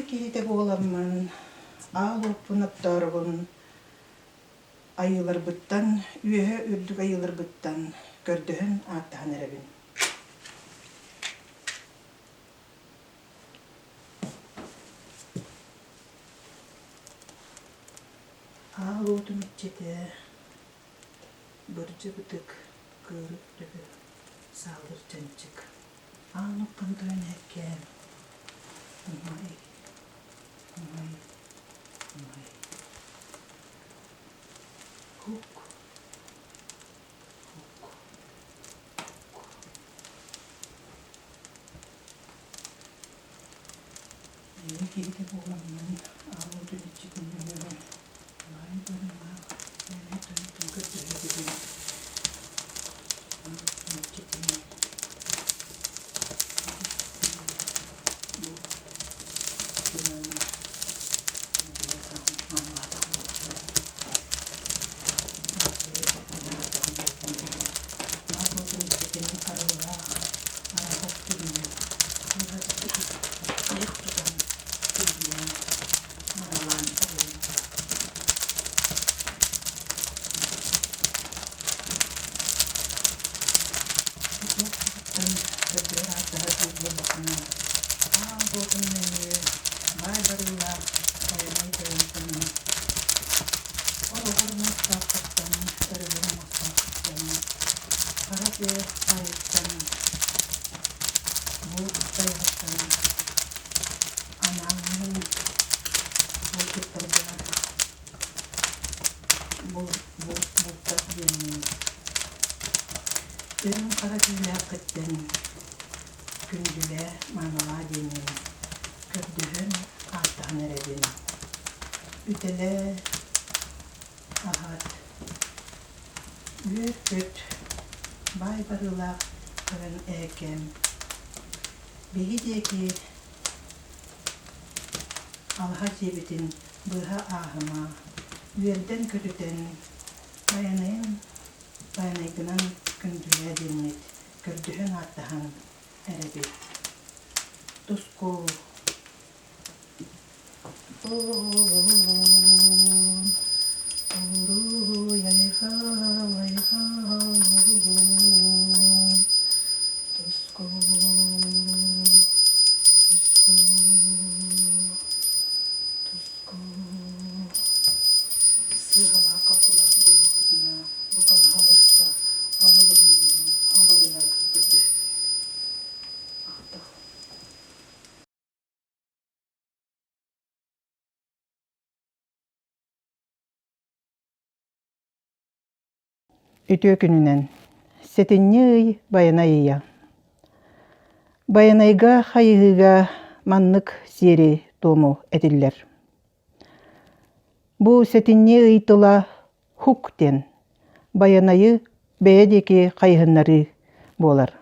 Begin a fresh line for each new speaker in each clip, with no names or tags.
киһитэ буоламмын, аал уоппун оттоорубун айыыларбыттан, үөһэ үрдүк айыыларбыттан көрдөһөн ааттаһан эрэбин. Аал уотум иччитэ, бырдьа-бытык, кыырык төбө, саалыр чанчык. Аан оппун тойон эһэккээн, умай, умай, умай. Хук, хук, хук. Ийэ киһитэ буоламмын, аал уотун иччитин нөҥүө баай барыылаах бэйэбит тойоттон көрдөһөбүн. Аал уотун иччитин бу тыаны маанылаатах буоллун. Аал уотун иччитин арыгылаах араҕас күнүнэн Айах тутан күндүлээн, маралаан эрэбин. Туох туһуттан көрдөһөр ааттаһар киһи буоллаххына, аал буотун нөҥүө баай барыылаах Байанай тойонтон, Ороҕор муостааххыттан, өрөгөр муостааххыттан, хара тыа баайыттан Бу тайҕаттан анаан булчуттарга бултас диэммин үрүҥ хара түүлээххиттэн күндүлээ, маанылаа диэммин көрдөһөн, ааттаһан эрэбин. Үтэлээ, аһат Үөр-көт, баай барыылаах тойон эһэкэм, биһи диэки алаһа дьиэбитин быһа ааһыма, үөрдэн-көтүтэн, байанайын байанайгынан күндүлээ диэммит көрдөһөн-ааттаһан эрэбит. Туску Сыыһалаах-халтылаах буоллахпытына, бу халаһалыста алы гынаннан алы гынарга көрдөһөбүн. Махтал.
Үтүө күнүнэн! Сэтинньи ый Байанай ыйа. Байанайга хайыһыыга маннык сиэри-туому этиллэр. Бу сэтинньи ый тыла хук диэн Байанайы бэйэ диэки хайыһыннарыы буолар.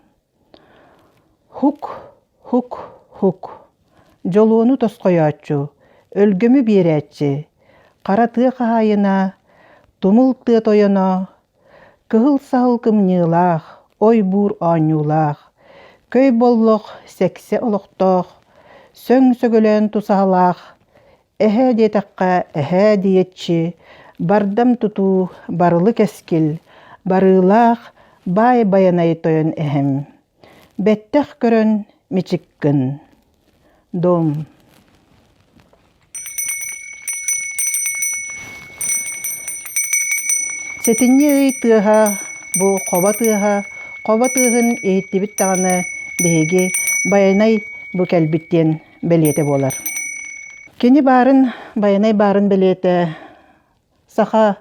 Хук, хук, хук. Дьолуону тосхойооччу, өлгөмү биэрээччи, хара тыа хаһаайына, тумул тыа тойоно, кыһыл саһыл кымньыылаах, ой-буур оонньуулаах, көй боллох сэксэ олохтоох, сөҥ сөгөлөөн тусаһалаах, Эһээ диэтэххэ эһээ диэччи, бардам тутуу, барылы кэскил, барыылаах баай Байанай тойон эһэм. Бэттэх көрөн мичик гын. Дом. Сэтинньи ый тыаһа бу хобо тыаһа, хобо тыаһын иһиттибит даҕаны биһиги Байанай бу кэлбит диэн бэлиэтэ буолар. Кини баарын, Байанай баарын бэлиэтэ саха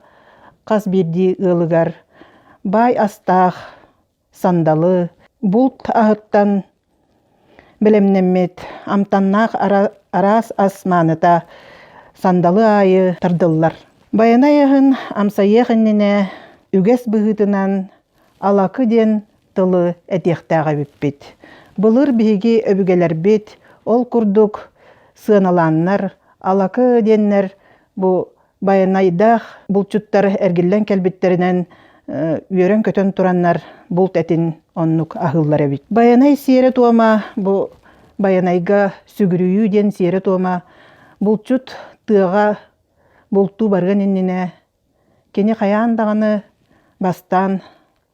хас биирдии ыалыгар баай астаах сандалы, булт аһыттан бэлэмнэммит амтаннаах араас ас мааныта сандалы аайы тардыллар. Байанай аһын амсайыах иннинэ үгэс быһыытынан Алакы диэн тылы этиэхтээх эбиппит. Былыр биһиги өбүгэлэрбит ол курдук сыаналааннар, алакы диэннэр бу байанайдаах булчуттар эргиллэн кэлбиттэринэн үөрэн-көтөн тураннар булт этин оннук аһыыллар эбит. Байанай сиэрэ-туома бу Байанайга сүгүрүйүү диэн сиэрэ-туома булчут тыаҕа бултуу барыан иннинэ кини хайаан даҕаны бастаан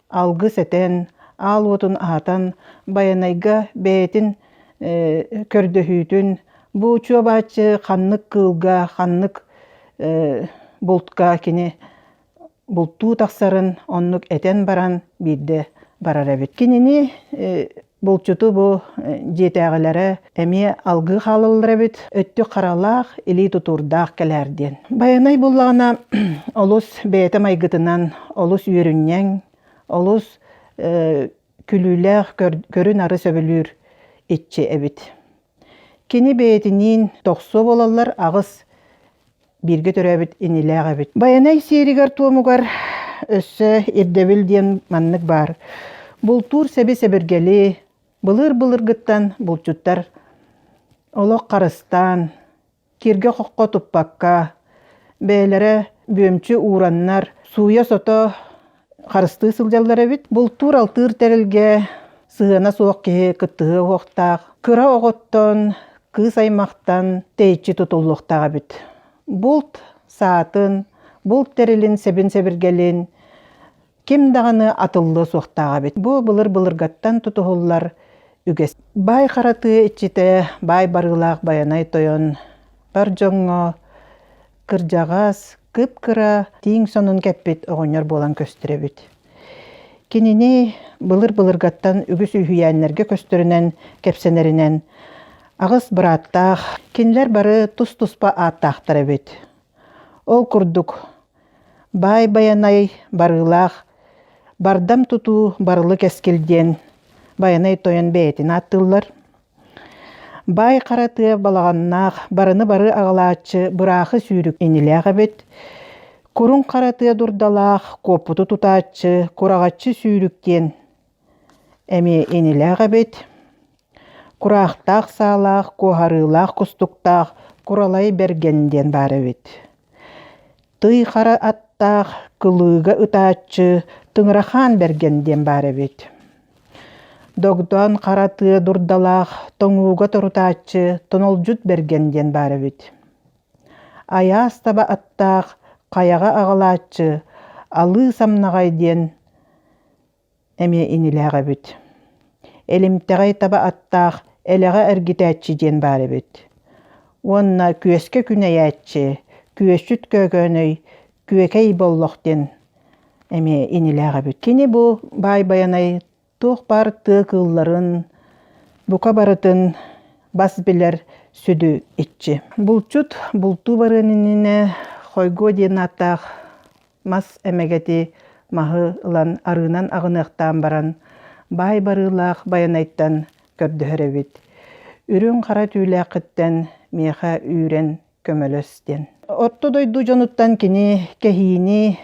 алгыс этэн, аал уотун аһатан, Байанайга бэйэтин көрдөһүүтүн, бу чуобааччы ханнык кыылга, ханнык бултка кини бултуу тахсарын оннук этэн баран биирдэ барар эбит. Кинини булчуту бу дьиэтээҕилэрэ эмиэ алгыы хаалаллар эбит. Өттүк харалаах, илии тутуурдаах кэлээр диэн. Байанай буллаҕына олус бэйэтэ майгытынан олус үөрүнньэҥ, олус күлүүлээх, көрү-нары сөбүлүүр иччи эбит. Кини бэйэтиниин тохсуо буолаллар аҕыс бииргэ төрөөбүт инилээх эбит. Байанай сиэригэр-туомугар өссө ирдэбил диэн маннык баар. Бултуур сэби-сэбиргэли былыр-былыргыттан булчуттар олох харыстаан, киргэ-хоххо туппакка, бэйэлэрэ бүөмчү уураннар, сууйа-сото харыстыы сылдьаллар эбит. Бултуур-алтыыр тэрилгэ сыһыана суох киһи кыттыһыа уохтаах. Кыра оҕоттон, кыыс аймахтан тэйиччи тутуллуохтаах эбит. Булт саатын, булт тэрилин сэбин-сэбиргэлин ким даҕаны атыллыа суохтаах эбит. Бу былыр-былыргаттан тутуһуллар үгэс. Баай хара тыа иччитэ, баай барыылаах Байанай тойон бар дьоҥҥо кырдьаҕас, кып-кыра тииҥ сонун кэппит оҕонньор буолан көстөр эбит. Кинини былыр-былыргаттан үгүс үһүйээннэргэ көстөрүнэн, кэпсэнэринэн аҕыс бырааттаах, кинилэр бары тус-туспа ааттаахтар эбит. Ол курдук, Баай Байанай барыылаах Бардам тутуу барылы кэскил диэн Байанай тойон бэйэтин ааттыыллар. Баай хара тыа балаҕаннаах, барыны бары аҕалааччы быраахы сүүрүк инилээх эбит. Куруҥ хара тыа дурдалаах, куоппуту тутааччы, кураҕаччы сүүрүк диэн эмиэ инилээх эбит. Кураахтаах саалаах, куоһарыылаах кустуктаах Куралай Бэргэн диэн баар эбит. Тый хара аттаах, кылыыга ытааччы Тыҥырахаан Бэргэн диэн баар эбит. Догдоон хара тыа дурдалаах, тоҥууга торутааччы Тонолдьут Бэргэн диэн баар эбит. Айаас таба аттаах, хайаҕа аҕалааччы Алыы Самнаҕай диэн эмиэ инилээх эбит. Элимтэҕэй таба аттаах элэҕэ эргитээччи диэн баар эбит. Уонна күөскэ күнэйээччи, күөсчүт Көөкөөнөй, Күөкэй Боллох диэн эмиэ инилээх эбит. Кини бу Баай Байанай туох баар тыа кыылларын бука барытын бас билэр сүдү иччи. Булчут бултуу барыан иннинэ Хойгуо диэн ааттаах мас эмэгэти маһы ылан арыынан аҕыныахтаан баран баай барыылаах Байанайтан көрдөһөр эбит. Үрүҥ хара түүлээххиттэн миэхэ үүрэн көмөлөс диэн. Орто дойду дьонуттан кини кэһиини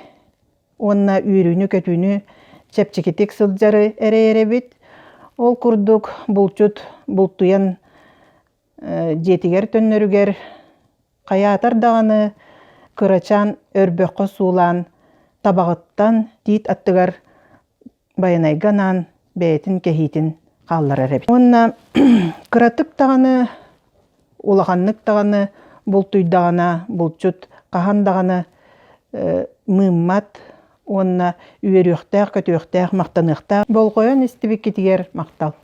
уонна үөрүүнү-көтүүнү чэпчэкитик сылдьары эрэйэр эбит. Ол курдук булчут бултуйан дьиэтигэр төннөрүгэр хайаатар даҕаны кырачаан өрбөххө суулаан табаҕыттан тиит аттыгар Байанайга анаан бэйэтин кэһиитин хаалларар эбит. Уонна кыратык даҕаны, улаханнык даҕаны бултуйдаҕына булчут хаһан даҕаны мыыммат уонна үөрүөхтээх-көтүөхтээх, махтаныахтаах. Болҕойон истибиккитигэр махтал.